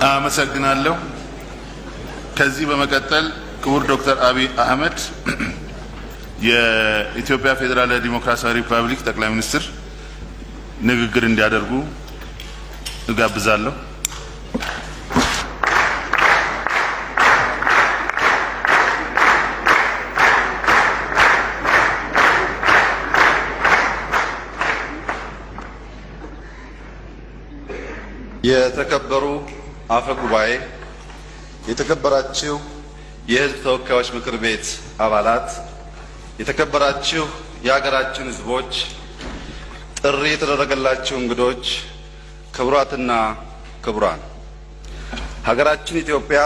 አመሰግናለሁ። ከዚህ በመቀጠል ክቡር ዶክተር አብይ አህመድ የኢትዮጵያ ፌዴራላዊ ዲሞክራሲያዊ ሪፐብሊክ ጠቅላይ ሚኒስትር ንግግር እንዲያደርጉ እጋብዛለሁ። የተከበሩ አፈ ጉባኤ፣ የተከበራችሁ የሕዝብ ተወካዮች ምክር ቤት አባላት፣ የተከበራችሁ የሀገራችን ሕዝቦች፣ ጥሪ የተደረገላችሁ እንግዶች፣ ክቡራትና ክቡራን፣ ሀገራችን ኢትዮጵያ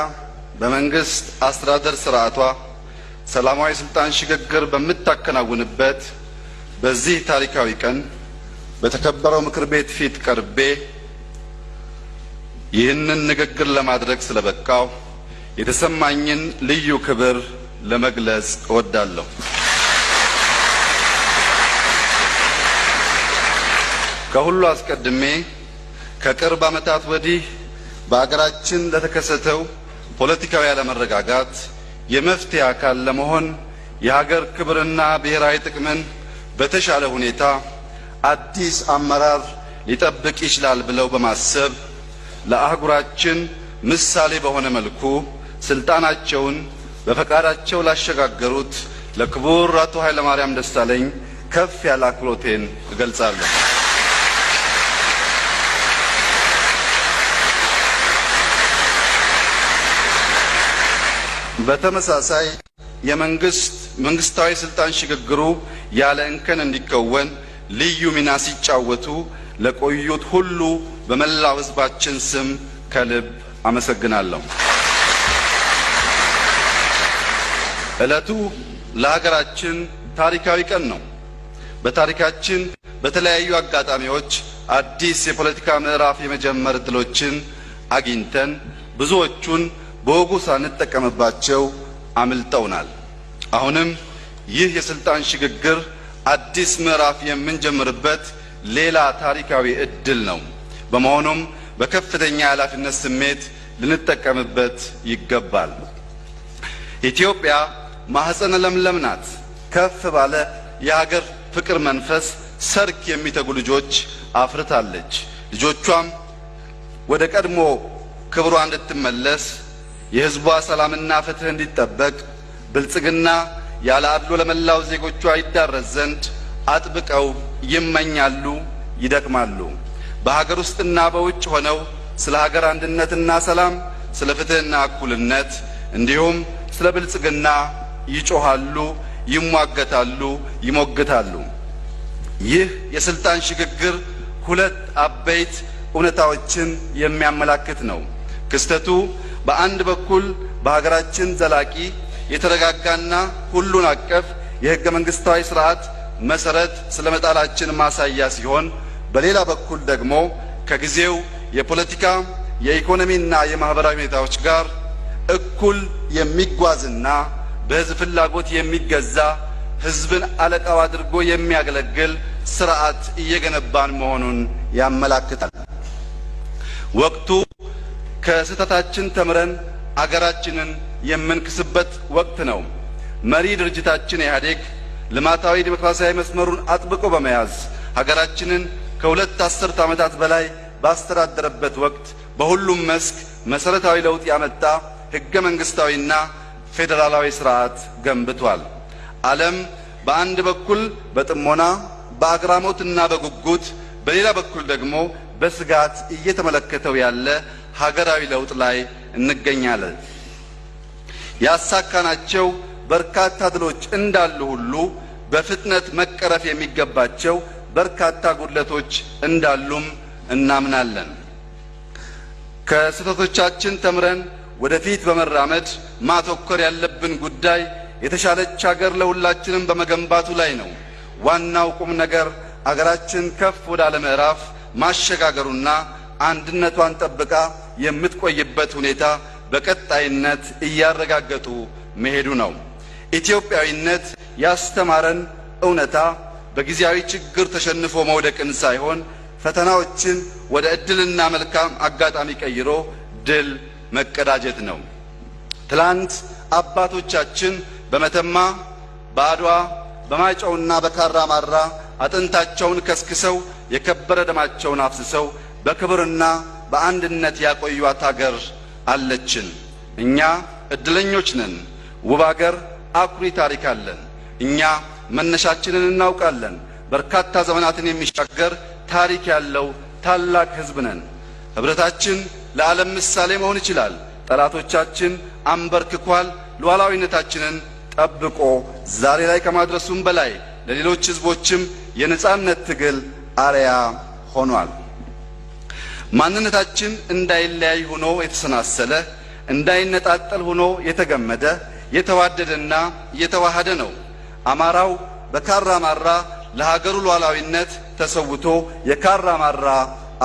በመንግስት አስተዳደር ስርዓቷ ሰላማዊ ስልጣን ሽግግር በምታከናውንበት በዚህ ታሪካዊ ቀን በተከበረው ምክር ቤት ፊት ቀርቤ ይህንን ንግግር ለማድረግ ስለበቃው የተሰማኝን ልዩ ክብር ለመግለጽ እወዳለሁ። ከሁሉ አስቀድሜ ከቅርብ ዓመታት ወዲህ በአገራችን ለተከሰተው ፖለቲካዊ አለመረጋጋት የመፍትሄ አካል ለመሆን የሀገር ክብርና ብሔራዊ ጥቅምን በተሻለ ሁኔታ አዲስ አመራር ሊጠብቅ ይችላል ብለው በማሰብ ለአህጉራችን ምሳሌ በሆነ መልኩ ስልጣናቸውን በፈቃዳቸው ላሸጋገሩት ለክቡር አቶ ኃይለማርያም ደሳለኝ ከፍ ያለ አክብሮቴን እገልጻለሁ። በተመሳሳይ የመንግስት መንግስታዊ ስልጣን ሽግግሩ ያለ እንከን እንዲከወን ልዩ ሚና ሲጫወቱ ለቆዩት ሁሉ በመላው ሕዝባችን ስም ከልብ አመሰግናለሁ። ዕለቱ ለሀገራችን ታሪካዊ ቀን ነው። በታሪካችን በተለያዩ አጋጣሚዎች አዲስ የፖለቲካ ምዕራፍ የመጀመር ዕድሎችን አግኝተን ብዙዎቹን በወጉ ሳንጠቀምባቸው አምልጠውናል። አሁንም ይህ የስልጣን ሽግግር አዲስ ምዕራፍ የምንጀምርበት ሌላ ታሪካዊ ዕድል ነው። በመሆኑም በከፍተኛ የኃላፊነት ስሜት ልንጠቀምበት ይገባል። ኢትዮጵያ ማህፀነ ለምለም ናት። ከፍ ባለ የሀገር ፍቅር መንፈስ ሰርክ የሚተጉ ልጆች አፍርታለች። ልጆቿም ወደ ቀድሞ ክብሯ እንድትመለስ የሕዝቧ ሰላምና ፍትህ እንዲጠበቅ ብልጽግና ያለ አድሎ ለመላው ዜጎቿ ይዳረስ ዘንድ አጥብቀው ይመኛሉ፣ ይደክማሉ። በሀገር ውስጥና በውጭ ሆነው ስለ ሀገር አንድነትና ሰላም፣ ስለ ፍትህና እኩልነት እንዲሁም ስለ ብልጽግና ይጮሃሉ፣ ይሟገታሉ፣ ይሞግታሉ። ይህ የስልጣን ሽግግር ሁለት አበይት እውነታዎችን የሚያመላክት ነው። ክስተቱ በአንድ በኩል በሀገራችን ዘላቂ የተረጋጋና ሁሉን አቀፍ የህገ መንግስታዊ ስርዓት መሰረት ስለመጣላችን ማሳያ ሲሆን፣ በሌላ በኩል ደግሞ ከጊዜው የፖለቲካ የኢኮኖሚና የማህበራዊ ሁኔታዎች ጋር እኩል የሚጓዝና በህዝብ ፍላጎት የሚገዛ ህዝብን አለቃው አድርጎ የሚያገለግል ስርዓት እየገነባን መሆኑን ያመላክታል። ወቅቱ ከስህተታችን ተምረን አገራችንን የምንክስበት ወቅት ነው። መሪ ድርጅታችን ኢህአዴግ ልማታዊ ዲሞክራሲያዊ መስመሩን አጥብቆ በመያዝ ሀገራችንን ከሁለት አስርት ዓመታት በላይ ባስተዳደረበት ወቅት በሁሉም መስክ መሰረታዊ ለውጥ ያመጣ ህገ መንግስታዊና ፌዴራላዊ ስርዓት ገንብቷል። ዓለም በአንድ በኩል በጥሞና በአግራሞትና በጉጉት፣ በሌላ በኩል ደግሞ በስጋት እየተመለከተው ያለ ሀገራዊ ለውጥ ላይ እንገኛለን። ያሳካናቸው በርካታ ድሎች እንዳሉ ሁሉ በፍጥነት መቀረፍ የሚገባቸው በርካታ ጉድለቶች እንዳሉም እናምናለን። ከስህተቶቻችን ተምረን ወደፊት በመራመድ ማተኮር ያለብን ጉዳይ የተሻለች ሀገር ለሁላችንም በመገንባቱ ላይ ነው። ዋናው ቁም ነገር አገራችን ከፍ ወዳለ ምዕራፍ ማሸጋገሩና አንድነቷን ጠብቃ የምትቆይበት ሁኔታ በቀጣይነት እያረጋገጡ መሄዱ ነው። ኢትዮጵያዊነት ያስተማረን እውነታ በጊዜያዊ ችግር ተሸንፎ መውደቅን ሳይሆን ፈተናዎችን ወደ ዕድልና መልካም አጋጣሚ ቀይሮ ድል መቀዳጀት ነው። ትላንት አባቶቻችን በመተማ፣ በአድዋ፣ በማይጨውና በካራማራ አጥንታቸውን ከስክሰው የከበረ ደማቸውን አፍስሰው በክብርና በአንድነት ያቆዩት ሀገር አለችን። እኛ እድለኞች ነን። ውብ ሀገር፣ አኩሪ ታሪክ አለን። እኛ መነሻችንን እናውቃለን። በርካታ ዘመናትን የሚሻገር ታሪክ ያለው ታላቅ ሕዝብ ነን። ህብረታችን ለዓለም ምሳሌ መሆን ይችላል። ጠላቶቻችን አንበርክኳል። ሉዓላዊነታችንን ጠብቆ ዛሬ ላይ ከማድረሱም በላይ ለሌሎች ሕዝቦችም የነጻነት ትግል አርያ ሆኗል። ማንነታችን እንዳይለያይ ሆኖ የተሰናሰለ፣ እንዳይነጣጠል ሆኖ የተገመደ፣ የተዋደደና የተዋሃደ ነው። አማራው በካራማራ ለሀገሩ ሉዓላዊነት ተሰውቶ የካራማራ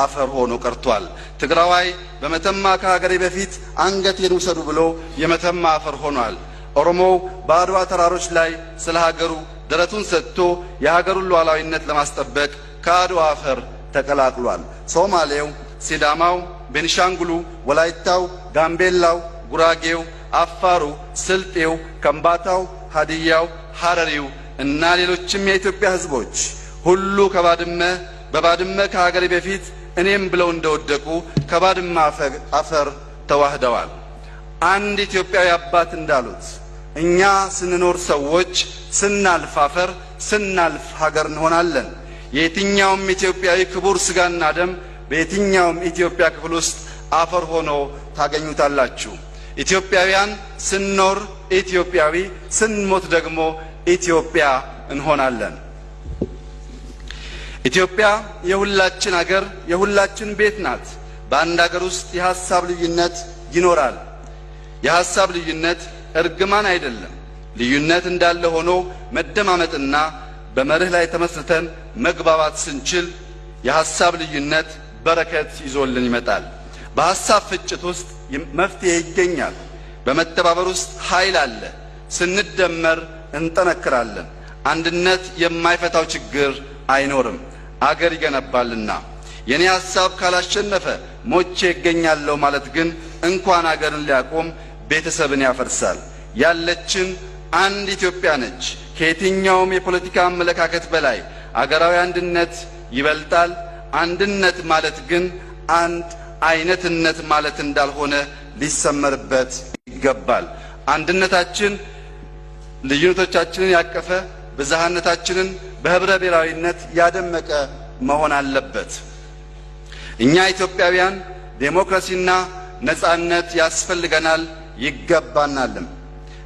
አፈር ሆኖ ቀርቷል። ትግራዋይ በመተማ ከሀገሬ በፊት አንገቴን ውሰዱ ብሎ የመተማ አፈር ሆኗል። ኦሮሞው በአድዋ ተራሮች ላይ ስለ ሀገሩ ደረቱን ሰጥቶ የሀገሩን ሉዓላዊነት ለማስጠበቅ ከአድዋ አፈር ተቀላቅሏል። ሶማሌው፣ ሲዳማው፣ ቤኒሻንጉሉ፣ ወላይታው፣ ጋምቤላው፣ ጉራጌው፣ አፋሩ፣ ስልጤው፣ ከምባታው፣ ሀዲያው፣ ሐረሪው እና ሌሎችም የኢትዮጵያ ሕዝቦች ሁሉ ከባድመ በባድመ ከሀገሬ በፊት እኔም ብለው እንደወደቁ ከባድመ አፈር ተዋህደዋል። አንድ ኢትዮጵያዊ አባት እንዳሉት እኛ ስንኖር ሰዎች፣ ስናልፍ አፈር፣ ስናልፍ ሀገር እንሆናለን። የየትኛውም ኢትዮጵያዊ ክቡር ስጋና ደም በየትኛውም ኢትዮጵያ ክፍል ውስጥ አፈር ሆኖ ታገኙታላችሁ። ኢትዮጵያውያን ስንኖር ኢትዮጵያዊ፣ ስንሞት ደግሞ ኢትዮጵያ እንሆናለን። ኢትዮጵያ የሁላችን አገር፣ የሁላችን ቤት ናት። በአንድ አገር ውስጥ የሐሳብ ልዩነት ይኖራል። የሐሳብ ልዩነት እርግማን አይደለም። ልዩነት እንዳለ ሆኖ መደማመጥና በመርህ ላይ ተመስርተን መግባባት ስንችል የሐሳብ ልዩነት በረከት ይዞልን ይመጣል። በሐሳብ ፍጭት ውስጥ መፍትሄ ይገኛል። በመተባበር ውስጥ ኃይል አለ። ስንደመር እንጠነክራለን። አንድነት የማይፈታው ችግር አይኖርም፣ አገር ይገነባልና። የኔ ሐሳብ ካላሸነፈ ሞቼ እገኛለሁ ማለት ግን እንኳን አገርን ሊያቆም ቤተሰብን ያፈርሳል። ያለችን አንድ ኢትዮጵያ ነች። ከየትኛውም የፖለቲካ አመለካከት በላይ አገራዊ አንድነት ይበልጣል። አንድነት ማለት ግን አንድ አይነትነት ማለት እንዳልሆነ ሊሰመርበት ይገባል። አንድነታችን ልዩነቶቻችንን ያቀፈ፣ ብዝሃነታችንን በህብረ ብሔራዊነት ያደመቀ መሆን አለበት። እኛ ኢትዮጵያውያን ዴሞክራሲና ነጻነት ያስፈልገናል፣ ይገባናልም።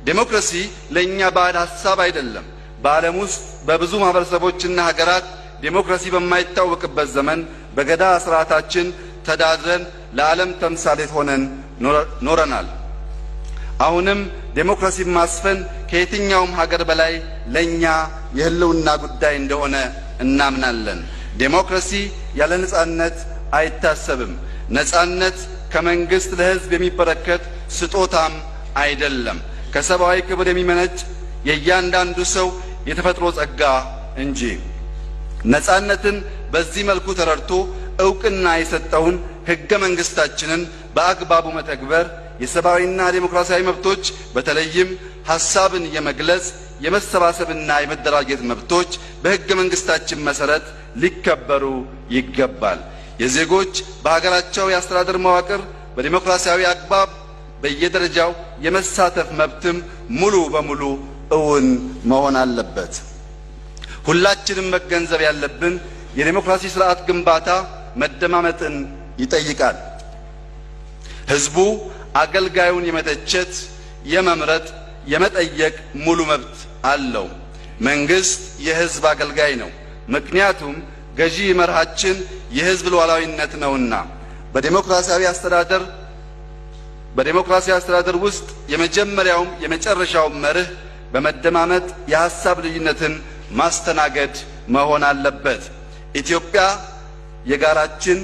ዴሞክራሲ ለእኛ ባዕድ ሐሳብ አይደለም። በዓለም ውስጥ በብዙ ማህበረሰቦችና ሀገራት ዴሞክራሲ በማይታወቅበት ዘመን በገዳ ስርዓታችን ተዳድረን ለዓለም ተምሳሌት ሆነን ኖረናል። አሁንም ዴሞክራሲ ማስፈን ከየትኛውም ሀገር በላይ ለኛ የህልውና ጉዳይ እንደሆነ እናምናለን። ዴሞክራሲ ያለ ነጻነት አይታሰብም። ነጻነት ከመንግስት ለህዝብ የሚበረከት ስጦታም አይደለም። ከሰብአዊ ክብር የሚመነጭ የእያንዳንዱ ሰው የተፈጥሮ ጸጋ እንጂ። ነጻነትን በዚህ መልኩ ተረድቶ እውቅና የሰጠውን ህገ መንግስታችንን በአግባቡ መተግበር፣ የሰብአዊና ዴሞክራሲያዊ መብቶች በተለይም ሐሳብን የመግለጽ፣ የመሰባሰብና የመደራጀት መብቶች በህገ መንግስታችን መሰረት ሊከበሩ ይገባል። የዜጎች በሀገራቸው የአስተዳደር መዋቅር በዴሞክራሲያዊ አግባብ በየደረጃው የመሳተፍ መብትም ሙሉ በሙሉ እውን መሆን አለበት። ሁላችንም መገንዘብ ያለብን የዴሞክራሲ ስርዓት ግንባታ መደማመጥን ይጠይቃል። ህዝቡ አገልጋዩን የመተቸት፣ የመምረጥ፣ የመጠየቅ ሙሉ መብት አለው። መንግስት የህዝብ አገልጋይ ነው። ምክንያቱም ገዢ መርሃችን የህዝብ ሉዓላዊነት ነውና። በዴሞክራሲያዊ አስተዳደር ውስጥ የመጀመሪያውም የመጨረሻው መርህ በመደማመጥ የሐሳብ ልዩነትን ማስተናገድ መሆን አለበት። ኢትዮጵያ የጋራችን፣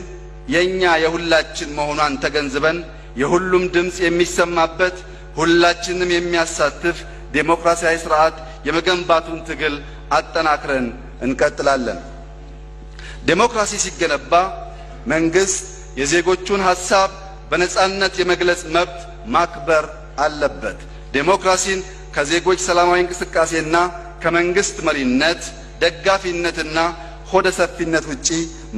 የኛ የሁላችን መሆኗን ተገንዝበን የሁሉም ድምፅ የሚሰማበት፣ ሁላችንም የሚያሳትፍ ዴሞክራሲያዊ ስርዓት የመገንባቱን ትግል አጠናክረን እንቀጥላለን። ዴሞክራሲ ሲገነባ መንግስት የዜጎቹን ሐሳብ በነጻነት የመግለጽ መብት ማክበር አለበት። ዴሞክራሲን ከዜጎች ሰላማዊ እንቅስቃሴና ከመንግስት መሪነት፣ ደጋፊነትና ሆደ ሰፊነት ውጪ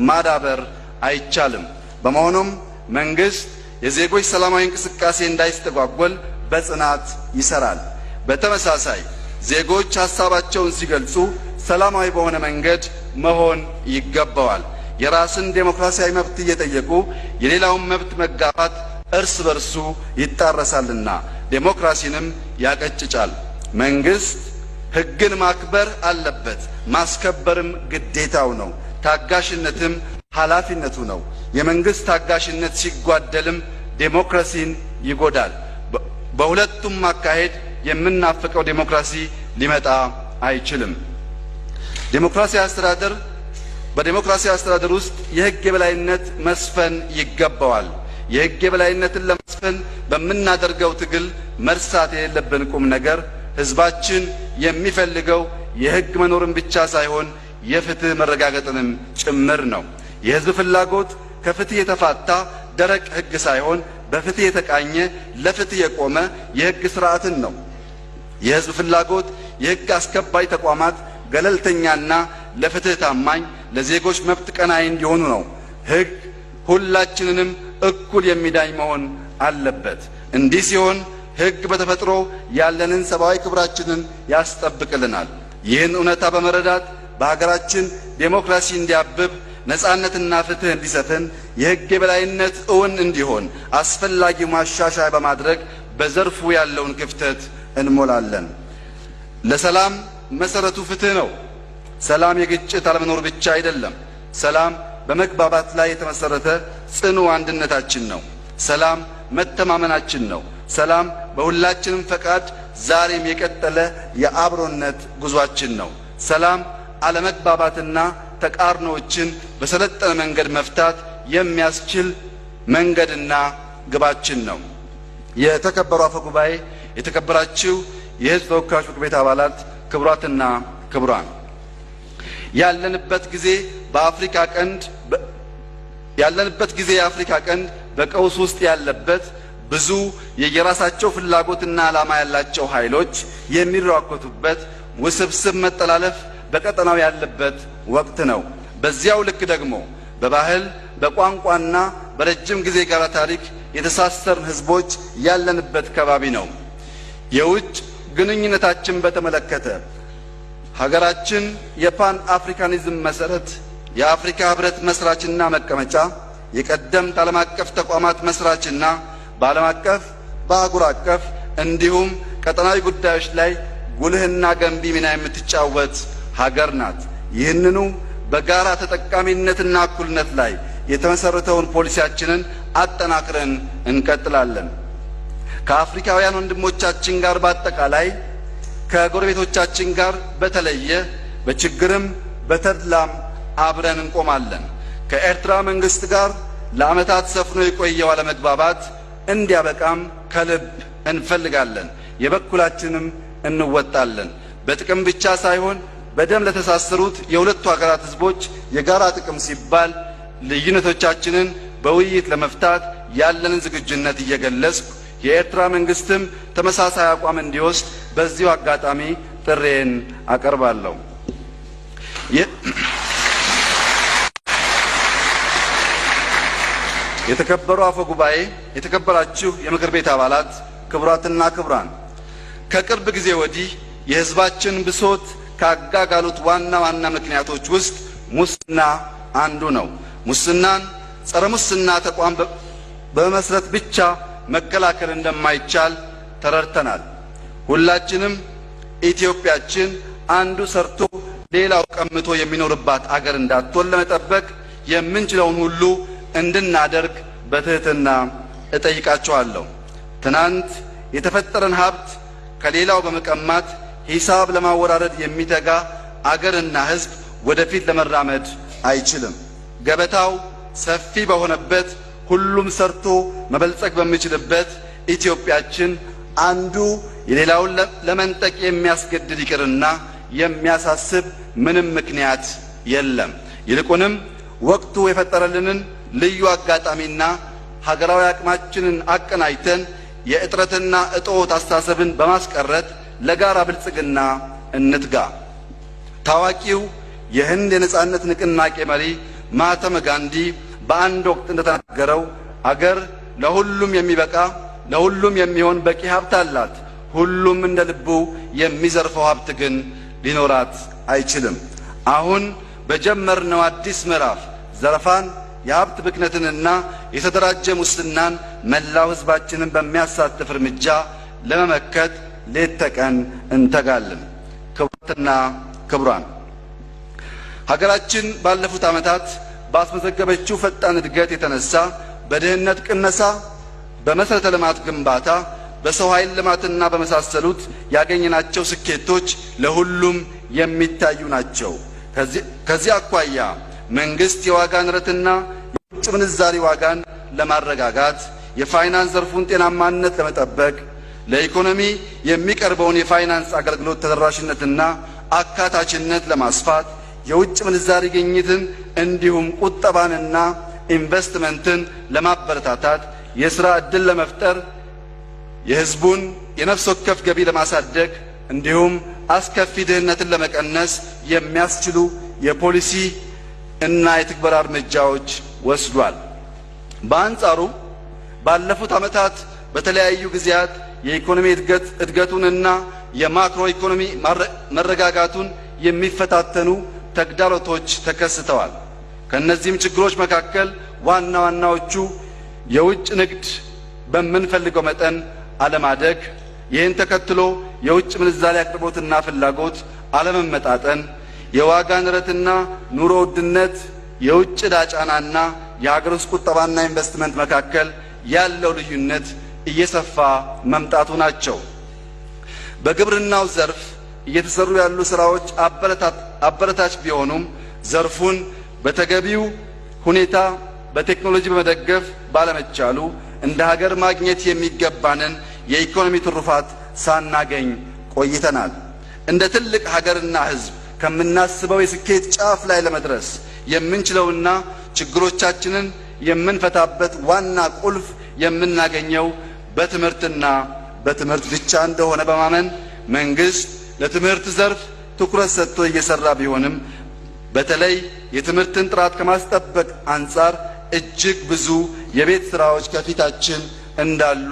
ማዳበር አይቻልም። በመሆኑም መንግስት የዜጎች ሰላማዊ እንቅስቃሴ እንዳይስተጓጎል በጽናት ይሰራል። በተመሳሳይ ዜጎች ሀሳባቸውን ሲገልጹ ሰላማዊ በሆነ መንገድ መሆን ይገባዋል። የራስን ዴሞክራሲያዊ መብት እየጠየቁ የሌላውን መብት መጋፋት እርስ በርሱ ይጣረሳልና ዴሞክራሲንም ያቀጭጫል። መንግስት ሕግን ማክበር አለበት፣ ማስከበርም ግዴታው ነው። ታጋሽነትም ኃላፊነቱ ነው። የመንግስት ታጋሽነት ሲጓደልም ዴሞክራሲን ይጎዳል። በሁለቱም አካሄድ የምናፍቀው ዴሞክራሲ ሊመጣ አይችልም። ዴሞክራሲያዊ አስተዳደር በዴሞክራሲያዊ አስተዳደር ውስጥ የሕግ የበላይነት መስፈን ይገባዋል። የሕግ የበላይነትን ለማስፈን በምናደርገው ትግል መርሳት የሌለብን ቁም ነገር ሕዝባችን የሚፈልገው የሕግ መኖርን ብቻ ሳይሆን የፍትህ መረጋገጥንም ጭምር ነው። የሕዝብ ፍላጎት ከፍትህ የተፋታ ደረቅ ሕግ ሳይሆን በፍትህ የተቃኘ ለፍትህ የቆመ የሕግ ስርዓትን ነው። የሕዝብ ፍላጎት የሕግ አስከባሪ ተቋማት ገለልተኛና ለፍትህ ታማኝ፣ ለዜጎች መብት ቀናይ እንዲሆኑ ነው። ሕግ ሁላችንንም እኩል የሚዳኝ መሆን አለበት። እንዲህ ሲሆን ሕግ በተፈጥሮ ያለንን ሰብአዊ ክብራችንን ያስጠብቅልናል። ይህን እውነታ በመረዳት በሀገራችን ዴሞክራሲ እንዲያብብ፣ ነጻነትና ፍትህ እንዲሰፍን፣ የሕግ የበላይነት እውን እንዲሆን አስፈላጊው ማሻሻያ በማድረግ በዘርፉ ያለውን ክፍተት እንሞላለን። ለሰላም መሰረቱ ፍትህ ነው። ሰላም የግጭት አለመኖር ብቻ አይደለም። ሰላም በመግባባት ላይ የተመሰረተ ጽኑ አንድነታችን ነው። ሰላም መተማመናችን ነው። ሰላም በሁላችንም ፈቃድ ዛሬም የቀጠለ የአብሮነት ጉዟችን ነው። ሰላም አለመግባባትና ተቃርኖዎችን በሰለጠነ መንገድ መፍታት የሚያስችል መንገድና ግባችን ነው። የተከበሩ አፈ ጉባኤ፣ የተከበራችሁ የሕዝብ ተወካዮች ምክር ቤት አባላት፣ ክቡራትና ክቡራን፣ ያለንበት ጊዜ በአፍሪካ ቀንድ ያለንበት ጊዜ የአፍሪካ ቀንድ በቀውስ ውስጥ ያለበት፣ ብዙ የየራሳቸው ፍላጎትና ዓላማ ያላቸው ኃይሎች የሚራኮቱበት፣ ውስብስብ መጠላለፍ በቀጠናው ያለበት ወቅት ነው። በዚያው ልክ ደግሞ በባህል፣ በቋንቋና በረጅም ጊዜ ጋራ ታሪክ የተሳሰርን ሕዝቦች ያለንበት ከባቢ ነው። የውጭ ግንኙነታችን በተመለከተ ሀገራችን የፓን አፍሪካኒዝም መሰረት፣ የአፍሪካ ሕብረት መስራችና መቀመጫ፣ የቀደምት ዓለም አቀፍ ተቋማት መስራችና በዓለም አቀፍ፣ በአህጉር አቀፍ እንዲሁም ቀጠናዊ ጉዳዮች ላይ ጉልህና ገንቢ ሚና የምትጫወት ሀገር ናት። ይህንኑ በጋራ ተጠቃሚነትና እኩልነት ላይ የተመሰረተውን ፖሊሲያችንን አጠናክረን እንቀጥላለን። ከአፍሪካውያን ወንድሞቻችን ጋር በአጠቃላይ፣ ከጎረቤቶቻችን ጋር በተለየ በችግርም በተድላም አብረን እንቆማለን። ከኤርትራ መንግስት ጋር ለዓመታት ሰፍኖ የቆየው አለመግባባት እንዲያበቃም ከልብ እንፈልጋለን። የበኩላችንም እንወጣለን። በጥቅም ብቻ ሳይሆን በደም ለተሳሰሩት የሁለቱ ሀገራት ህዝቦች የጋራ ጥቅም ሲባል ልዩነቶቻችንን በውይይት ለመፍታት ያለንን ዝግጁነት እየገለጽኩ፣ የኤርትራ መንግስትም ተመሳሳይ አቋም እንዲወስድ በዚሁ አጋጣሚ ጥሬን አቀርባለሁ። የተከበሩ አፈ ጉባኤ፣ የተከበራችሁ የምክር ቤት አባላት፣ ክቡራትና ክቡራን፣ ከቅርብ ጊዜ ወዲህ የህዝባችን ብሶት ካጋጋሉት ዋና ዋና ምክንያቶች ውስጥ ሙስና አንዱ ነው። ሙስናን ጸረ ሙስና ተቋም በመመስረት ብቻ መከላከል እንደማይቻል ተረድተናል። ሁላችንም ኢትዮጵያችን አንዱ ሰርቶ ሌላው ቀምቶ የሚኖርባት አገር እንዳትሆን ለመጠበቅ የምንችለውን ሁሉ እንድናደርግ በትህትና እጠይቃችኋለሁ። ትናንት የተፈጠረን ሀብት ከሌላው በመቀማት ሂሳብ ለማወራረድ የሚተጋ አገርና ሕዝብ ወደፊት ለመራመድ አይችልም። ገበታው ሰፊ በሆነበት፣ ሁሉም ሰርቶ መበልጸግ በሚችልበት ኢትዮጵያችን አንዱ የሌላውን ለመንጠቅ የሚያስገድድ ይቅርና የሚያሳስብ ምንም ምክንያት የለም። ይልቁንም ወቅቱ የፈጠረልንን ልዩ አጋጣሚና ሀገራዊ አቅማችንን አቀናጅተን የእጥረትና እጦት አስተሳሰብን በማስቀረት ለጋራ ብልጽግና እንትጋ። ታዋቂው የህንድ የነጻነት ንቅናቄ መሪ ማህተመ ጋንዲ በአንድ ወቅት እንደተናገረው አገር ለሁሉም የሚበቃ ለሁሉም የሚሆን በቂ ሀብት አላት። ሁሉም እንደ ልቡ የሚዘርፈው ሀብት ግን ሊኖራት አይችልም። አሁን በጀመርነው አዲስ ምዕራፍ ዘረፋን፣ የሀብት ብክነትንና የተደራጀ ሙስናን መላው ህዝባችንን በሚያሳትፍ እርምጃ ለመመከት ሌት ተቀን እንተጋለን። ክቡራትና ክቡራን፣ ሀገራችን ባለፉት ዓመታት ባስመዘገበችው ፈጣን እድገት የተነሳ በድህነት ቅነሳ፣ በመሰረተ ልማት ግንባታ፣ በሰው ኃይል ልማትና በመሳሰሉት ያገኘናቸው ስኬቶች ለሁሉም የሚታዩ ናቸው። ከዚህ አኳያ መንግስት የዋጋ ንረትና የውጭ ምንዛሪ ዋጋን ለማረጋጋት፣ የፋይናንስ ዘርፉን ጤናማነት ለመጠበቅ፣ ለኢኮኖሚ የሚቀርበውን የፋይናንስ አገልግሎት ተደራሽነትና አካታችነት ለማስፋት፣ የውጭ ምንዛሪ ግኝትን እንዲሁም ቁጠባንና ኢንቨስትመንትን ለማበረታታት፣ የሥራ ዕድል ለመፍጠር፣ የህዝቡን የነፍስ ወከፍ ገቢ ለማሳደግ እንዲሁም አስከፊ ድህነትን ለመቀነስ የሚያስችሉ የፖሊሲ እና የትግበራ እርምጃዎች ወስዷል። በአንጻሩ ባለፉት ዓመታት በተለያዩ ጊዜያት የኢኮኖሚ እድገቱንና የማክሮ ኢኮኖሚ መረጋጋቱን የሚፈታተኑ ተግዳሮቶች ተከስተዋል። ከእነዚህም ችግሮች መካከል ዋና ዋናዎቹ የውጭ ንግድ በምንፈልገው መጠን አለማደግ፣ ይህን ተከትሎ የውጭ ምንዛሪ አቅርቦትና ፍላጎት አለመመጣጠን፣ የዋጋ ንረትና ኑሮ ውድነት፣ የውጭ ዕዳ ጫናና የሀገር ውስጥ ቁጠባና ኢንቨስትመንት መካከል ያለው ልዩነት እየሰፋ መምጣቱ ናቸው። በግብርናው ዘርፍ እየተሰሩ ያሉ ስራዎች አበረታች ቢሆኑም ዘርፉን በተገቢው ሁኔታ በቴክኖሎጂ በመደገፍ ባለመቻሉ እንደ ሀገር ማግኘት የሚገባንን የኢኮኖሚ ትሩፋት ሳናገኝ ቆይተናል። እንደ ትልቅ ሀገርና ሕዝብ ከምናስበው የስኬት ጫፍ ላይ ለመድረስ የምንችለውና ችግሮቻችንን የምንፈታበት ዋና ቁልፍ የምናገኘው በትምህርትና በትምህርት ብቻ እንደሆነ በማመን መንግስት ለትምህርት ዘርፍ ትኩረት ሰጥቶ እየሰራ ቢሆንም በተለይ የትምህርትን ጥራት ከማስጠበቅ አንጻር እጅግ ብዙ የቤት ስራዎች ከፊታችን እንዳሉ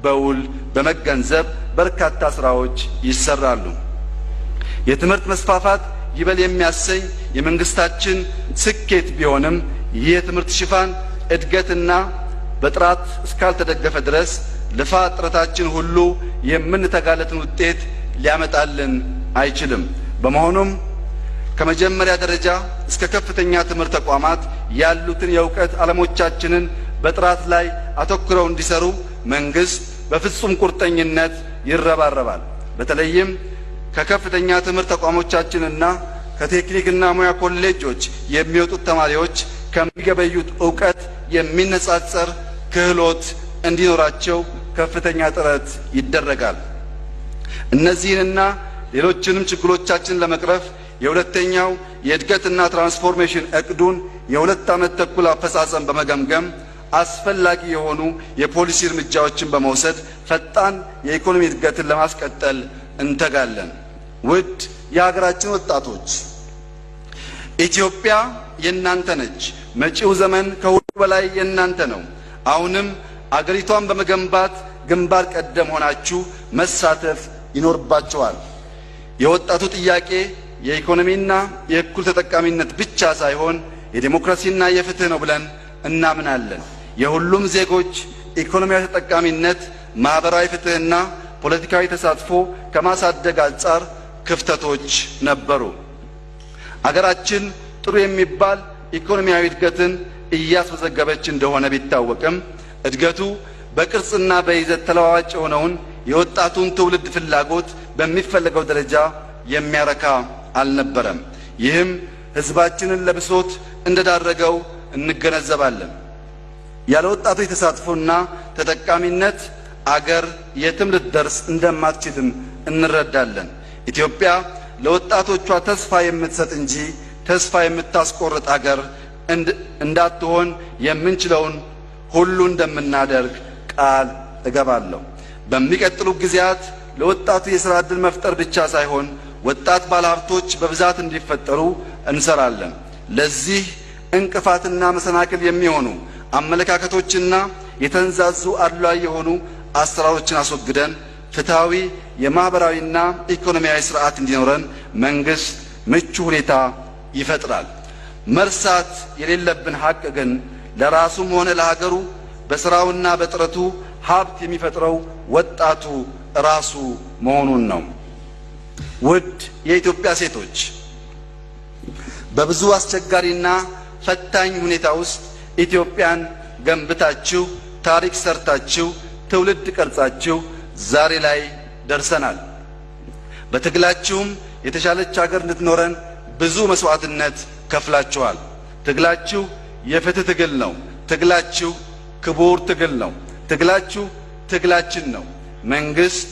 በውል በመገንዘብ በርካታ ስራዎች ይሰራሉ። የትምህርት መስፋፋት ይበል የሚያሰኝ የመንግስታችን ስኬት ቢሆንም ይህ የትምህርት ሽፋን እድገትና በጥራት እስካልተደገፈ ድረስ ልፋት ጥረታችን ሁሉ የምንተጋለትን ውጤት ሊያመጣልን አይችልም። በመሆኑም ከመጀመሪያ ደረጃ እስከ ከፍተኛ ትምህርት ተቋማት ያሉትን የእውቀት ዓለሞቻችንን በጥራት ላይ አተኩረው እንዲሰሩ መንግስት በፍጹም ቁርጠኝነት ይረባረባል። በተለይም ከከፍተኛ ትምህርት ተቋሞቻችንና ከቴክኒክና ሙያ ኮሌጆች የሚወጡት ተማሪዎች ከሚገበዩት እውቀት የሚነጻጸር ክህሎት እንዲኖራቸው ከፍተኛ ጥረት ይደረጋል። እነዚህንና ሌሎችንም ችግሮቻችንን ለመቅረፍ የሁለተኛው የእድገትና ትራንስፎርሜሽን እቅዱን የ2 ዓመት ተኩል አፈጻጸም በመገምገም አስፈላጊ የሆኑ የፖሊሲ እርምጃዎችን በመውሰድ ፈጣን የኢኮኖሚ እድገትን ለማስቀጠል እንተጋለን። ውድ የሀገራችን ወጣቶች፣ ኢትዮጵያ የእናንተ ነች። መጪው ዘመን ከሁሉ በላይ የእናንተ ነው። አሁንም አገሪቷን በመገንባት ግንባር ቀደም ሆናችሁ መሳተፍ ይኖርባችኋል። የወጣቱ ጥያቄ የኢኮኖሚና የእኩል ተጠቃሚነት ብቻ ሳይሆን የዲሞክራሲና የፍትህ ነው ብለን እናምናለን። የሁሉም ዜጎች ኢኮኖሚያዊ ተጠቃሚነት፣ ማህበራዊ ፍትህና ፖለቲካዊ ተሳትፎ ከማሳደግ አንጻር ክፍተቶች ነበሩ። አገራችን ጥሩ የሚባል ኢኮኖሚያዊ እድገትን እያስመዘገበች እንደሆነ ቢታወቅም እድገቱ በቅርጽና በይዘት ተለዋዋጭ የሆነውን የወጣቱን ትውልድ ፍላጎት በሚፈለገው ደረጃ የሚያረካ አልነበረም። ይህም ህዝባችንን ለብሶት እንደዳረገው እንገነዘባለን። ያለ ወጣቶች ተሳትፎና ተጠቃሚነት አገር የትም ልትደርስ እንደማትችልም እንረዳለን። ኢትዮጵያ ለወጣቶቿ ተስፋ የምትሰጥ እንጂ ተስፋ የምታስቆርጥ አገር እንዳትሆን የምንችለውን ሁሉ እንደምናደርግ ቃል እገባለሁ። በሚቀጥሉ ጊዜያት ለወጣቱ የሥራ ዕድል መፍጠር ብቻ ሳይሆን ወጣት ባለሀብቶች በብዛት እንዲፈጠሩ እንሰራለን። ለዚህ እንቅፋትና መሰናክል የሚሆኑ አመለካከቶችና የተንዛዙ አድሏዊ የሆኑ አሰራሮችን አስወግደን ፍትሃዊ የማህበራዊና ኢኮኖሚያዊ ስርዓት እንዲኖረን መንግስት ምቹ ሁኔታ ይፈጥራል። መርሳት የሌለብን ሀቅ ግን ለራሱም ሆነ ለሀገሩ በስራውና በጥረቱ ሀብት የሚፈጥረው ወጣቱ ራሱ መሆኑን ነው። ውድ የኢትዮጵያ ሴቶች፣ በብዙ አስቸጋሪና ፈታኝ ሁኔታ ውስጥ ኢትዮጵያን ገንብታችሁ፣ ታሪክ ሰርታችሁ፣ ትውልድ ቀርጻችሁ ዛሬ ላይ ደርሰናል። በትግላችሁም የተሻለች ሀገር እንድትኖረን ብዙ መስዋዕትነት ከፍላችኋል። ትግላችሁ የፍትህ ትግል ነው። ትግላችሁ ክቡር ትግል ነው። ትግላችሁ ትግላችን ነው። መንግስት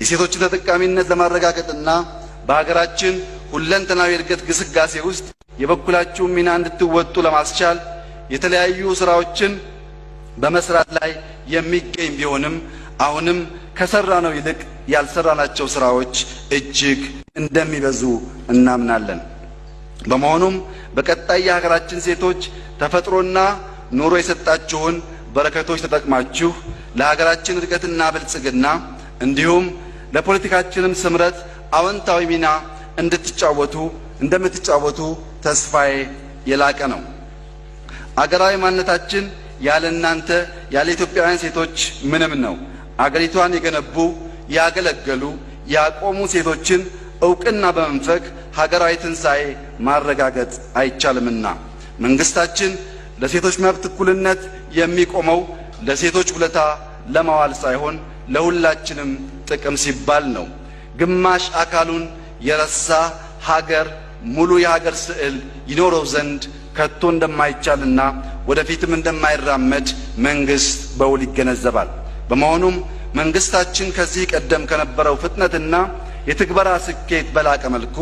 የሴቶችን ተጠቃሚነት ለማረጋገጥና በሀገራችን ሁለንተናዊ እድገት ግስጋሴ ውስጥ የበኩላችሁን ሚና እንድትወጡ ለማስቻል የተለያዩ ስራዎችን በመስራት ላይ የሚገኝ ቢሆንም አሁንም ከሰራነው ይልቅ ያልሰራናቸው ስራዎች እጅግ እንደሚበዙ እናምናለን። በመሆኑም በቀጣይ የሀገራችን ሴቶች ተፈጥሮና ኑሮ የሰጣችሁን በረከቶች ተጠቅማችሁ ለሀገራችን እድገትና ብልጽግና እንዲሁም ለፖለቲካችንም ስምረት አዎንታዊ ሚና እንደምትጫወቱ ተስፋዬ የላቀ ነው። አገራዊ ማንነታችን ያለ እናንተ፣ ያለ ኢትዮጵያውያን ሴቶች ምንም ነው። አገሪቷን የገነቡ፣ ያገለገሉ፣ ያቆሙ ሴቶችን እውቅና በመንፈግ ሀገራዊ ትንሣኤ ማረጋገጥ አይቻልምና መንግስታችን ለሴቶች መብት እኩልነት የሚቆመው ለሴቶች ውለታ ለማዋል ሳይሆን ለሁላችንም ጥቅም ሲባል ነው። ግማሽ አካሉን የረሳ ሀገር ሙሉ የሀገር ስዕል ይኖረው ዘንድ ከቶ እንደማይቻልና ወደፊትም እንደማይራመድ መንግስት በውል ይገነዘባል። በመሆኑም መንግስታችን ከዚህ ቀደም ከነበረው ፍጥነትና የትግበራ ስኬት በላቀ መልኩ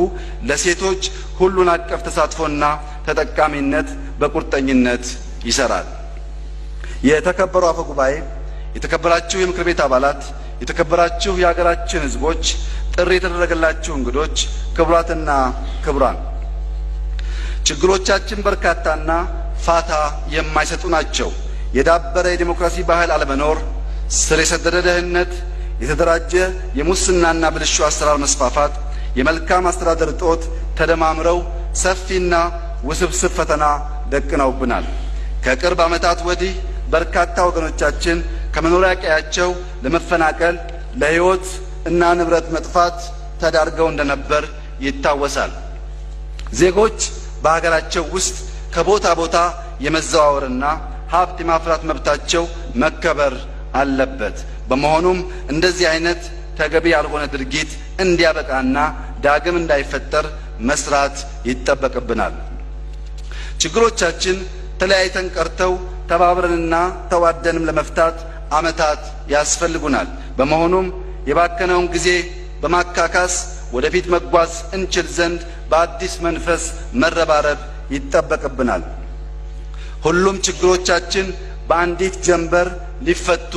ለሴቶች ሁሉን አቀፍ ተሳትፎና ተጠቃሚነት በቁርጠኝነት ይሰራል። የተከበሩ አፈ ጉባኤ፣ የተከበራችሁ የምክር ቤት አባላት፣ የተከበራችሁ የሀገራችን ሕዝቦች፣ ጥሪ የተደረገላችሁ እንግዶች፣ ክቡራትና ክቡራን፣ ችግሮቻችን በርካታና ፋታ የማይሰጡ ናቸው። የዳበረ የዲሞክራሲ ባህል አለመኖር፣ ስር የሰደደ ድህነት፣ የተደራጀ የሙስናና ብልሹ አሰራር መስፋፋት፣ የመልካም አስተዳደር እጦት ተደማምረው ሰፊና ውስብስብ ፈተና ደቅነውብናል። ከቅርብ ዓመታት ወዲህ በርካታ ወገኖቻችን ከመኖሪያ ቀያቸው ለመፈናቀል፣ ለሕይወት እና ንብረት መጥፋት ተዳርገው እንደነበር ይታወሳል። ዜጎች በሀገራቸው ውስጥ ከቦታ ቦታ የመዘዋወርና ሀብት የማፍራት መብታቸው መከበር አለበት። በመሆኑም እንደዚህ አይነት ተገቢ ያልሆነ ድርጊት እንዲያበቃና ዳግም እንዳይፈጠር መስራት ይጠበቅብናል። ችግሮቻችን ተለያይተን ቀርተው ተባብረንና ተዋደንም ለመፍታት ዓመታት ያስፈልጉናል። በመሆኑም የባከነውን ጊዜ በማካካስ ወደፊት መጓዝ እንችል ዘንድ በአዲስ መንፈስ መረባረብ ይጠበቅብናል። ሁሉም ችግሮቻችን በአንዲት ጀንበር ሊፈቱ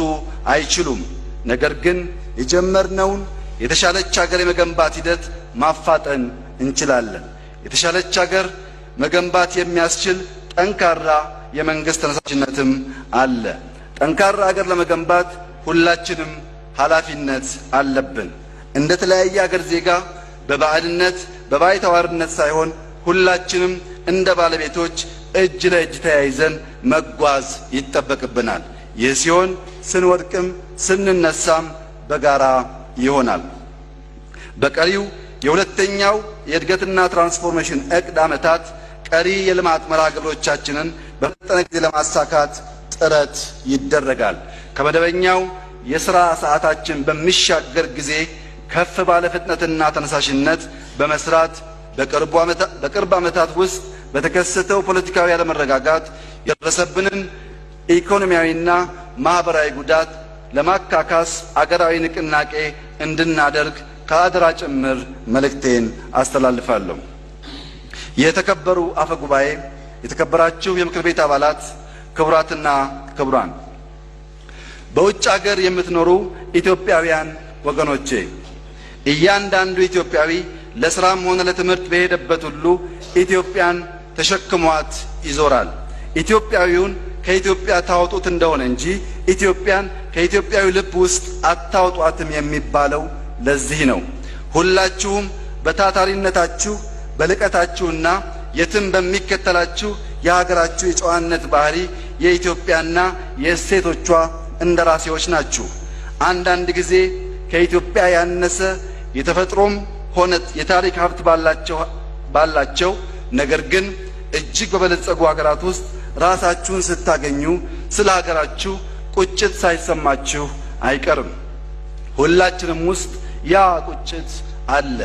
አይችሉም። ነገር ግን የጀመርነውን የተሻለች ሀገር የመገንባት ሂደት ማፋጠን እንችላለን። የተሻለች ሀገር መገንባት የሚያስችል ጠንካራ የመንግስት ተነሳሽነትም አለ። ጠንካራ ሀገር ለመገንባት ሁላችንም ኃላፊነት አለብን። እንደ ተለያየ ሀገር ዜጋ በባዕድነት፣ በባይተዋርነት ሳይሆን ሁላችንም እንደ ባለቤቶች እጅ ለእጅ ተያይዘን መጓዝ ይጠበቅብናል። ይህ ሲሆን ስንወድቅም ስንነሳም በጋራ ይሆናል። በቀሪው የሁለተኛው የእድገትና ትራንስፎርሜሽን እቅድ ዓመታት ቀሪ የልማት መርሃ ግብሮቻችንን በፈጠነ ጊዜ ለማሳካት ጥረት ይደረጋል። ከመደበኛው የሥራ ሰዓታችን በሚሻገር ጊዜ ከፍ ባለ ፍጥነትና ተነሳሽነት በመስራት በቅርብ ዓመታት ውስጥ በተከሰተው ፖለቲካዊ አለመረጋጋት የደረሰብንን ኢኮኖሚያዊና ማህበራዊ ጉዳት ለማካካስ አገራዊ ንቅናቄ እንድናደርግ ከአደራ ጭምር መልእክቴን አስተላልፋለሁ። የተከበሩ አፈ ጉባኤ፣ የተከበራችሁ የምክር ቤት አባላት፣ ክቡራትና ክቡራን፣ በውጭ ሀገር የምትኖሩ ኢትዮጵያውያን ወገኖቼ፣ እያንዳንዱ ኢትዮጵያዊ ለስራም ሆነ ለትምህርት በሄደበት ሁሉ ኢትዮጵያን ተሸክሟት ይዞራል። ኢትዮጵያዊውን ከኢትዮጵያ ታወጡት እንደሆነ እንጂ ኢትዮጵያን ከኢትዮጵያዊ ልብ ውስጥ አታውጧትም የሚባለው ለዚህ ነው። ሁላችሁም በታታሪነታችሁ፣ በልቀታችሁና የትም በሚከተላችሁ የሀገራችሁ የጨዋነት ባህሪ የኢትዮጵያና የእሴቶቿ እንደራሴዎች ናችሁ። አንዳንድ ጊዜ ከኢትዮጵያ ያነሰ የተፈጥሮም ሆነ የታሪክ ሀብት ባላቸው ነገር ግን እጅግ በበለጸጉ ሀገራት ውስጥ ራሳችሁን ስታገኙ ስለ ሀገራችሁ ቁጭት ሳይሰማችሁ አይቀርም። ሁላችንም ውስጥ ያ ቁጭት አለ።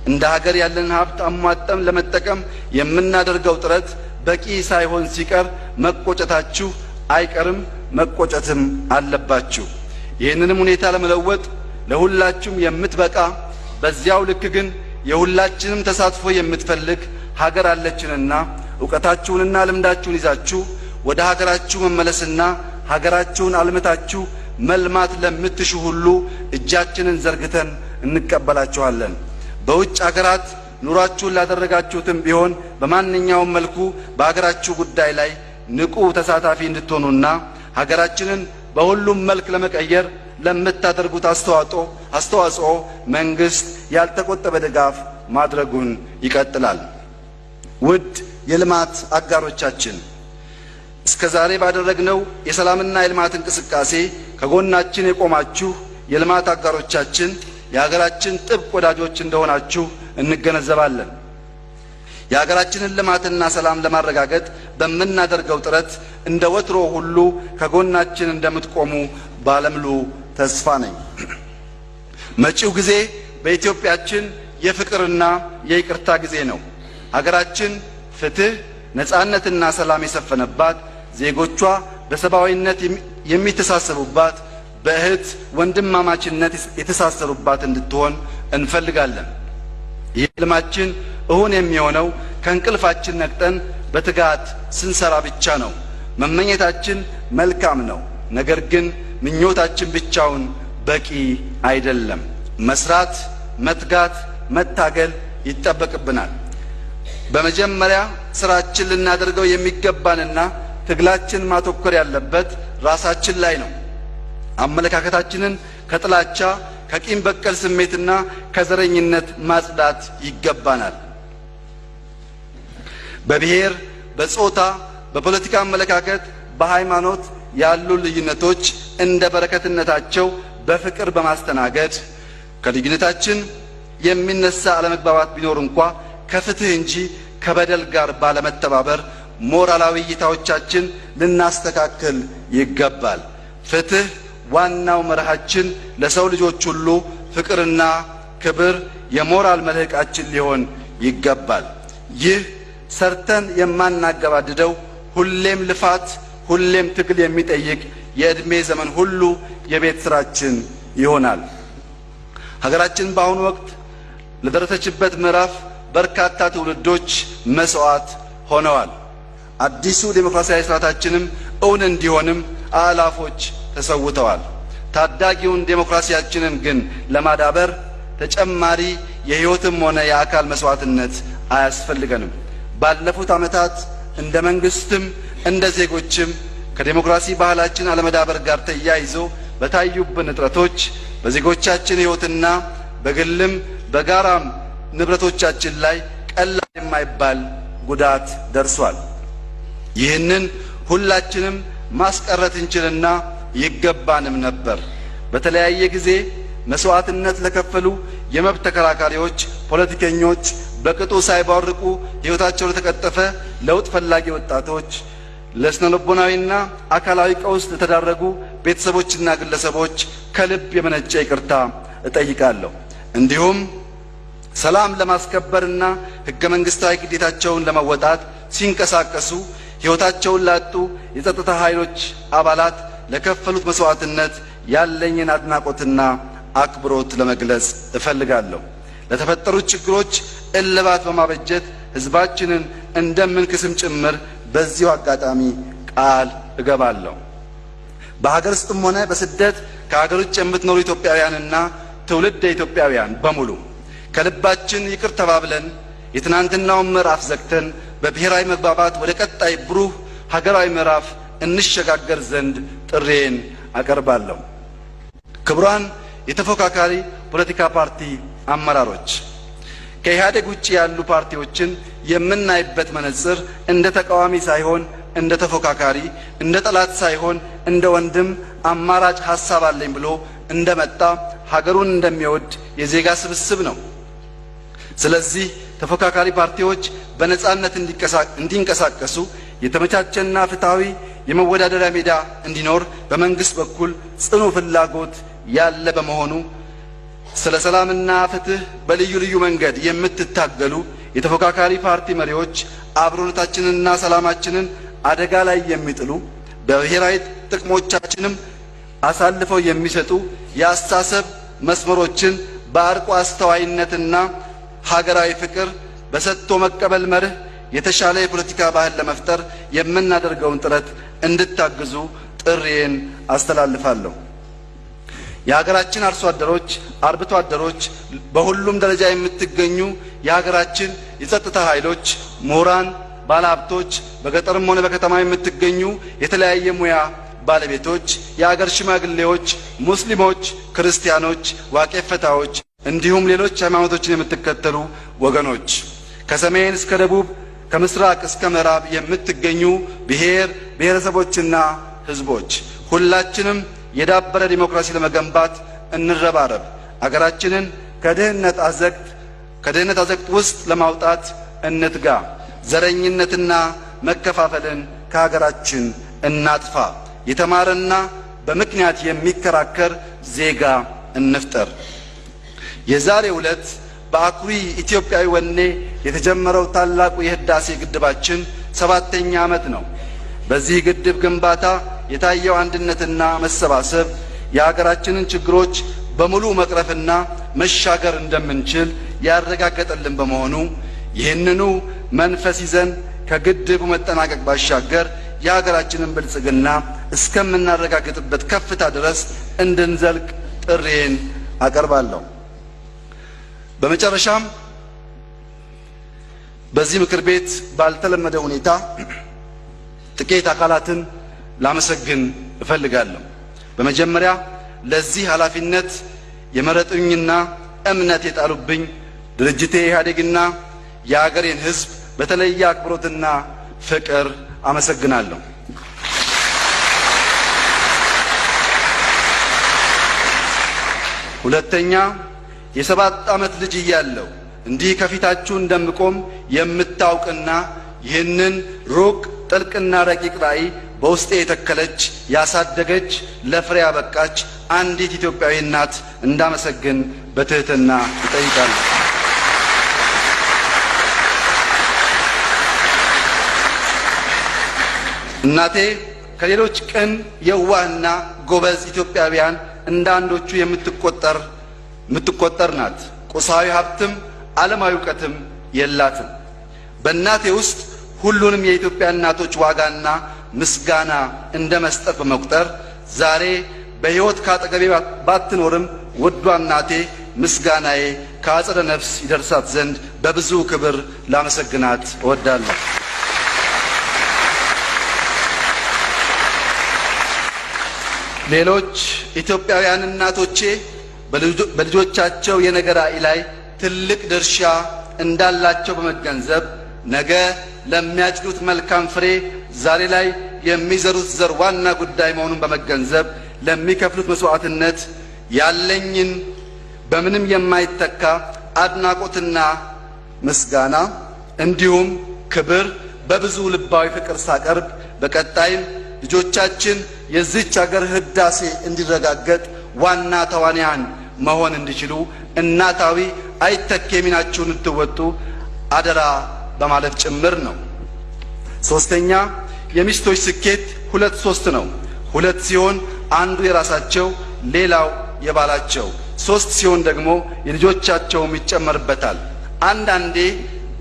እንደ ሀገር ያለንን ሀብት አሟጠን ለመጠቀም የምናደርገው ጥረት በቂ ሳይሆን ሲቀር መቆጨታችሁ አይቀርም፣ መቆጨትም አለባችሁ። ይህንንም ሁኔታ ለመለወጥ ለሁላችሁም የምትበቃ፣ በዚያው ልክ ግን የሁላችንም ተሳትፎ የምትፈልግ ሀገር አለችንና እውቀታችሁንና ልምዳችሁን ይዛችሁ ወደ ሀገራችሁ መመለስና ሀገራችሁን አልምታችሁ መልማት ለምትሹ ሁሉ እጃችንን ዘርግተን እንቀበላችኋለን። በውጭ ሀገራት ኑሯችሁን ላደረጋችሁትም ቢሆን በማንኛውም መልኩ በሀገራችሁ ጉዳይ ላይ ንቁ ተሳታፊ እንድትሆኑና ሀገራችንን በሁሉም መልክ ለመቀየር ለምታደርጉት አስተዋጽኦ መንግስት ያልተቆጠበ ድጋፍ ማድረጉን ይቀጥላል። ውድ የልማት አጋሮቻችን፣ እስከ ዛሬ ባደረግነው የሰላምና የልማት እንቅስቃሴ ከጎናችን የቆማችሁ የልማት አጋሮቻችን የሀገራችን ጥብቅ ወዳጆች እንደሆናችሁ እንገነዘባለን። የሀገራችንን ልማትና ሰላም ለማረጋገጥ በምናደርገው ጥረት እንደ ወትሮ ሁሉ ከጎናችን እንደምትቆሙ ባለሙሉ ተስፋ ነኝ። መጪው ጊዜ በኢትዮጵያችን የፍቅርና የይቅርታ ጊዜ ነው። ሀገራችን ፍትህ፣ ነጻነትና ሰላም የሰፈነባት፣ ዜጎቿ በሰብአዊነት የሚተሳሰቡባት፣ በእህት ወንድማማችነት የተሳሰሩባት እንድትሆን እንፈልጋለን። ይህ ህልማችን እውን የሚሆነው ከእንቅልፋችን ነቅጠን በትጋት ስንሰራ ብቻ ነው። መመኘታችን መልካም ነው። ነገር ግን ምኞታችን ብቻውን በቂ አይደለም። መስራት፣ መትጋት፣ መታገል ይጠበቅብናል። በመጀመሪያ ስራችን ልናደርገው የሚገባንና ትግላችን ማተኮር ያለበት ራሳችን ላይ ነው። አመለካከታችንን ከጥላቻ፣ ከቂም በቀል ስሜትና ከዘረኝነት ማጽዳት ይገባናል። በብሔር፣ በጾታ፣ በፖለቲካ አመለካከት፣ በሃይማኖት ያሉ ልዩነቶች እንደ በረከትነታቸው በፍቅር በማስተናገድ፣ ከልዩነታችን የሚነሳ አለመግባባት ቢኖር እንኳ ከፍትህ እንጂ ከበደል ጋር ባለመተባበር ሞራላዊ እይታዎቻችን ልናስተካክል ይገባል። ፍትህ ዋናው መርሃችን፣ ለሰው ልጆች ሁሉ ፍቅርና ክብር የሞራል መልህቃችን ሊሆን ይገባል። ይህ ሰርተን የማናገባድደው፣ ሁሌም ልፋት፣ ሁሌም ትግል የሚጠይቅ የዕድሜ ዘመን ሁሉ የቤት ስራችን ይሆናል። ሀገራችን በአሁኑ ወቅት ለደረሰችበት ምዕራፍ በርካታ ትውልዶች መስዋዕት ሆነዋል። አዲሱ ዴሞክራሲያዊ ስርዓታችንም እውን እንዲሆንም አእላፎች ተሰውተዋል። ታዳጊውን ዴሞክራሲያችንን ግን ለማዳበር ተጨማሪ የሕይወትም ሆነ የአካል መስዋዕትነት አያስፈልገንም። ባለፉት ዓመታት እንደ መንግስትም እንደ ዜጎችም ከዴሞክራሲ ባህላችን አለመዳበር ጋር ተያይዞ በታዩብን እጥረቶች በዜጎቻችን ሕይወትና በግልም በጋራም ንብረቶቻችን ላይ ቀላል የማይባል ጉዳት ደርሷል። ይህንን ሁላችንም ማስቀረት እንችልና ይገባንም ነበር። በተለያየ ጊዜ መስዋዕትነት ለከፈሉ የመብት ተከራካሪዎች፣ ፖለቲከኞች፣ በቅጡ ሳይባርቁ ሕይወታቸው ለተቀጠፈ ለውጥ ፈላጊ ወጣቶች፣ ለስነልቦናዊና አካላዊ ቀውስ ለተዳረጉ ቤተሰቦችና ግለሰቦች ከልብ የመነጨ ይቅርታ እጠይቃለሁ። እንዲሁም ሰላም ለማስከበርና ሕገ መንግስታዊ ግዴታቸውን ለመወጣት ሲንቀሳቀሱ ሕይወታቸውን ላጡ የጸጥታ ኃይሎች አባላት ለከፈሉት መስዋዕትነት ያለኝን አድናቆትና አክብሮት ለመግለጽ እፈልጋለሁ። ለተፈጠሩት ችግሮች እልባት በማበጀት ሕዝባችንን እንደምንክስም ጭምር በዚሁ አጋጣሚ ቃል እገባለሁ። በሀገር ውስጥም ሆነ በስደት ከሀገር ውጭ የምትኖሩ ኢትዮጵያውያንና ትውልደ ኢትዮጵያውያን በሙሉ ከልባችን ይቅር ተባብለን የትናንትናውን ምዕራፍ ዘግተን በብሔራዊ መግባባት ወደ ቀጣይ ብሩህ ሀገራዊ ምዕራፍ እንሸጋገር ዘንድ ጥሪዬን አቀርባለሁ። ክቡራን የተፎካካሪ ፖለቲካ ፓርቲ አመራሮች፣ ከኢህአዴግ ውጭ ያሉ ፓርቲዎችን የምናይበት መነጽር እንደ ተቃዋሚ ሳይሆን እንደ ተፎካካሪ፣ እንደ ጠላት ሳይሆን እንደ ወንድም፣ አማራጭ ሀሳብ አለኝ ብሎ እንደመጣ ሀገሩን እንደሚወድ የዜጋ ስብስብ ነው። ስለዚህ ተፎካካሪ ፓርቲዎች በነጻነት እንዲንቀሳቀሱ የተመቻቸና ፍትሃዊ የመወዳደሪያ ሜዳ እንዲኖር በመንግስት በኩል ጽኑ ፍላጎት ያለ በመሆኑ ስለ ሰላምና ፍትህ በልዩ ልዩ መንገድ የምትታገሉ የተፎካካሪ ፓርቲ መሪዎች አብሮነታችንንና ሰላማችንን አደጋ ላይ የሚጥሉ፣ በብሔራዊ ጥቅሞቻችንም አሳልፈው የሚሰጡ የአስተሳሰብ መስመሮችን በአርቆ አስተዋይነትና ሀገራዊ ፍቅር በሰጥቶ መቀበል መርህ የተሻለ የፖለቲካ ባህል ለመፍጠር የምናደርገውን ጥረት እንድታግዙ ጥሪዬን አስተላልፋለሁ። የሀገራችን አርሶ አደሮች፣ አርብቶ አደሮች፣ በሁሉም ደረጃ የምትገኙ የሀገራችን የጸጥታ ኃይሎች፣ ምሁራን፣ ባለሀብቶች፣ በገጠርም ሆነ በከተማ የምትገኙ የተለያየ ሙያ ባለቤቶች፣ የሀገር ሽማግሌዎች፣ ሙስሊሞች፣ ክርስቲያኖች፣ ዋቄ ፈታዎች እንዲሁም ሌሎች ሃይማኖቶችን የምትከተሉ ወገኖች፣ ከሰሜን እስከ ደቡብ፣ ከምስራቅ እስከ ምዕራብ የምትገኙ ብሔር ብሔረሰቦችና ሕዝቦች ሁላችንም የዳበረ ዲሞክራሲ ለመገንባት እንረባረብ። አገራችንን ከድህነት አዘቅት ውስጥ ለማውጣት እንትጋ። ዘረኝነትና መከፋፈልን ከሀገራችን እናጥፋ። የተማረና በምክንያት የሚከራከር ዜጋ እንፍጠር። የዛሬው ዕለት በአኩሪ ኢትዮጵያዊ ወኔ የተጀመረው ታላቁ የህዳሴ ግድባችን 7ኛ ዓመት ነው። በዚህ ግድብ ግንባታ የታየው አንድነትና መሰባሰብ የሀገራችንን ችግሮች በሙሉ መቅረፍና መሻገር እንደምንችል ያረጋገጠልን በመሆኑ ይህንኑ መንፈስ ይዘን ከግድቡ መጠናቀቅ ባሻገር የሀገራችንን ብልጽግና እስከምናረጋግጥበት ከፍታ ድረስ እንድንዘልቅ ጥሪዬን አቀርባለሁ። በመጨረሻም በዚህ ምክር ቤት ባልተለመደ ሁኔታ ጥቂት አካላትን ላመሰግን እፈልጋለሁ። በመጀመሪያ ለዚህ ኃላፊነት የመረጡኝና እምነት የጣሉብኝ ድርጅቴ ኢህአዴግና የአገሬን ሕዝብ በተለየ አክብሮትና ፍቅር አመሰግናለሁ። ሁለተኛ፣ የ7 ዓመት ልጅ እያለሁ እንዲህ ከፊታችሁ እንደምቆም የምታውቅና ይህንን ሩቅ ጥልቅና ረቂቅ ራዕይ በውስጤ የተከለች፣ ያሳደገች፣ ለፍሬ ያበቃች አንዲት ኢትዮጵያዊ እናት እንዳመሰግን በትህትና እጠይቃለሁ። እናቴ ከሌሎች ቅን፣ የዋህና ጎበዝ ኢትዮጵያውያን እንደ አንዶቹ የምትቆጠር ናት። ቁሳዊ ሀብትም ዓለማዊ እውቀትም የላትም። በእናቴ ውስጥ ሁሉንም የኢትዮጵያ እናቶች ዋጋና ምስጋና እንደ መስጠት በመቁጠር ዛሬ በሕይወት ካጠገቤ ባትኖርም ውዷ እናቴ ምስጋናዬ ከአጸደ ነፍስ ይደርሳት ዘንድ በብዙ ክብር ላመሰግናት እወዳለሁ። ሌሎች ኢትዮጵያውያን እናቶቼ በልጆቻቸው የነገ ራዕይ ላይ ትልቅ ድርሻ እንዳላቸው በመገንዘብ ነገ ለሚያጭዱት መልካም ፍሬ ዛሬ ላይ የሚዘሩት ዘር ዋና ጉዳይ መሆኑን በመገንዘብ ለሚከፍሉት መስዋዕትነት ያለኝን በምንም የማይተካ አድናቆትና ምስጋና እንዲሁም ክብር በብዙ ልባዊ ፍቅር ሳቀርብ በቀጣይም ልጆቻችን የዚህች ሀገር ህዳሴ እንዲረጋገጥ ዋና ተዋንያን መሆን እንዲችሉ እናታዊ አይተኬ ሚናችሁን እንድትወጡ አደራ በማለት ጭምር ነው። ሶስተኛ፣ የሚስቶች ስኬት ሁለት ሶስት ነው። ሁለት ሲሆን አንዱ የራሳቸው ሌላው የባላቸው፣ ሶስት ሲሆን ደግሞ የልጆቻቸውም ይጨመርበታል። አንዳንዴ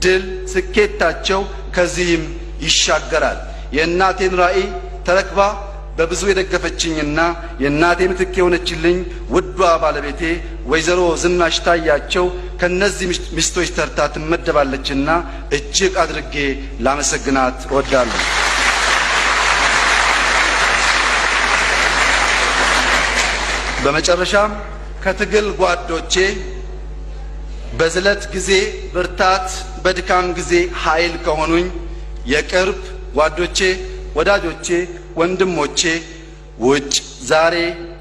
ድል ስኬታቸው ከዚህም ይሻገራል። የእናቴን ራዕይ ተረክባ በብዙ የደገፈችኝና የእናቴ ምትክ የሆነችልኝ ውዷ ባለቤቴ ወይዘሮ ዝናሽ ታያቸው ከነዚህ ሚስቶች ተርታ ትመደባለችና እጅግ አድርጌ ላመሰግናት እወዳለሁ። በመጨረሻም ከትግል ጓዶቼ በዝለት ጊዜ ብርታት፣ በድካም ጊዜ ኃይል ከሆኑኝ የቅርብ ጓዶቼ፣ ወዳጆቼ፣ ወንድሞቼ ውጭ ዛሬ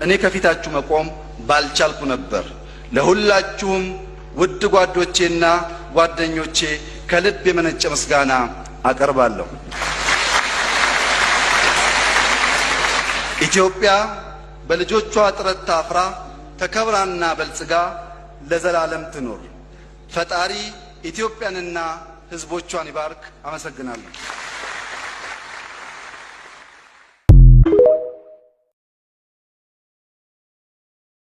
እኔ ከፊታችሁ መቆም ባልቻልኩ ነበር። ለሁላችሁም ውድ ጓዶቼና ጓደኞቼ ከልብ የመነጨ ምስጋና አቀርባለሁ። ኢትዮጵያ በልጆቿ ጥረት ታፍራ ተከብራና በልጽጋ ለዘላለም ትኑር። ፈጣሪ ኢትዮጵያንና ሕዝቦቿን ይባርክ። አመሰግናለሁ።